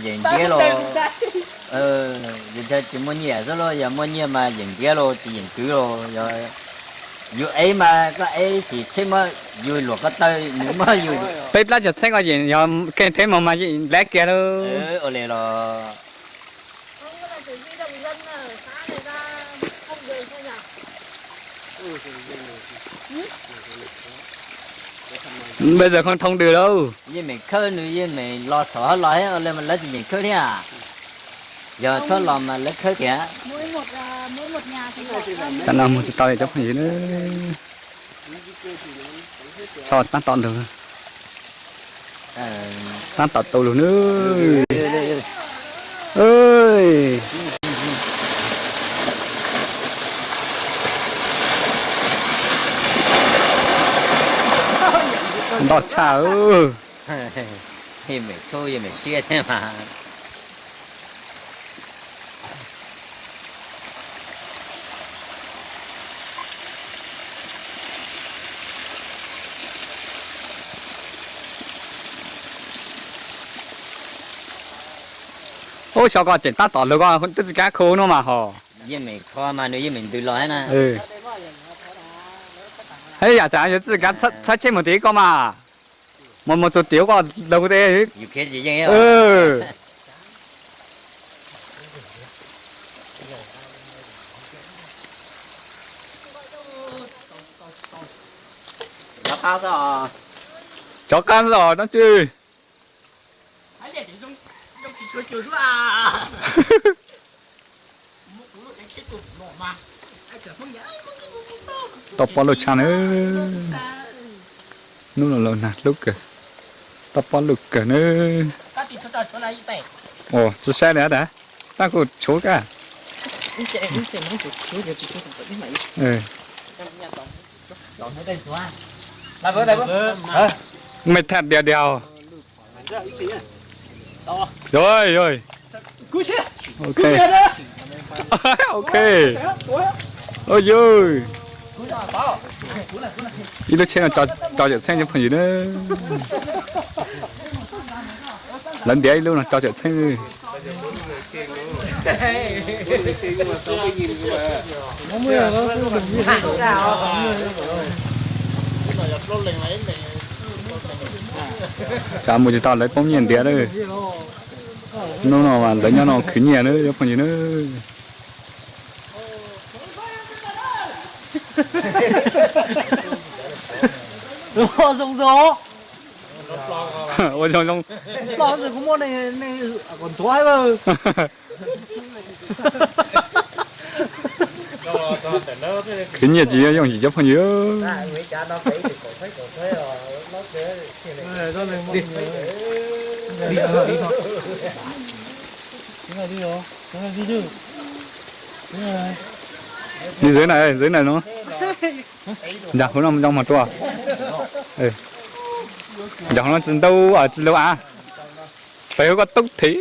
Yeem ntiab los, tsis muaj nyiaj xwb los, yog muaj nyiaj mas yeem ntiab los tsis yeem kwv los, yog yus ev mas koj ev tsis tsheb muab yus luam ko taw nws muab yus. Peb plab cov txheeb ko yeem yog keeg teb mus mas yeem ntiab kiag lauj. Ua li los. Bây giờ không thông được đâu. Yeej meem khawb nws yeej meem los saum hab los thiab, ua li mas lawv tsis yeem khawb thiab. Yog txhob los mas lawv khawb thiab. Tsam no mus tsis tau li cov phooj ywg na. Tso tab tom lug, tab tom tu lug na. Ntoj tshaj. Yeej meem txhub yeej meem siab thiab mas. Ub, xyov koj tseem tab tom lug koj twb tsis kav khu no mas hos. Yeej meem kho mas nws yeej meem ntws los na. Hab yam tsam yuav txij kav txhawb tsheb mus tim koj mas. Mus mus txug tim koj lug tes. Cov qab xwb os dab tsi. Toj pob luj tshaj na. Hnub no los nag hlub kawg. Toj pob luj kawg na. Ua tsis saib li tas, tab kuj tshuav kab. Mej thaj dias dias. Rồi, rồi. Ok. Ok. Oj yus. Ib lub tsheb no tso cawm txheeb cov phooj ywg na. Lawv ntiav ib lub no tso cawm txheeb. Tsam mus tsis tau lawv poob nyiaj ntiav lawm. Hnub no mas lawv nyob no khwv nyiaj na cov phooj ywg na. Ua zoo zoo. Khwv nyiaj tsis yooj yim cov phooj ywg. Đi dưới này, dưới này nó. Ncaag hauv no coj mog rua. Ncaag hauv no tsis ntau, tsis lug av. Peb hauv koj tub thiv.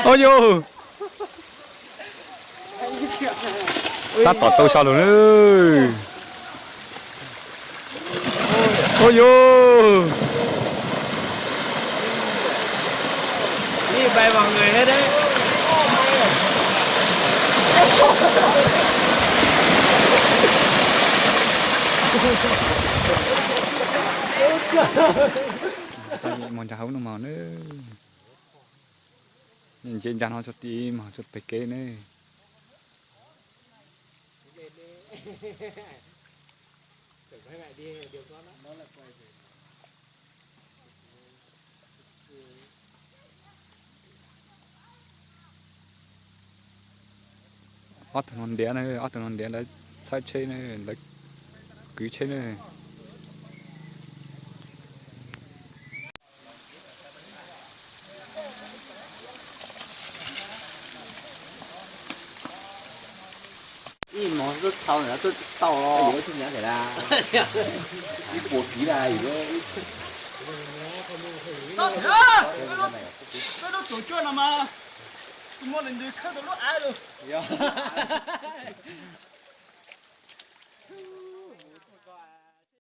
Ua yus, tab tom tau so lug na. Ua yus. Mus ncaag hauv no mog na. Nce ncaag no tso tid mog, tso pem kev ne. Ob tug no ntiav na, ob tug no ntiav lawv txhawb tsheb na, lawv kwv tsheb na. Mos tuaj txhau ntawd tuaj tsis tau los. Ib puas kiv la yuav. Peb lub tuam cuaj no mas, tus muaj li ntws khawb tau lub av lawm.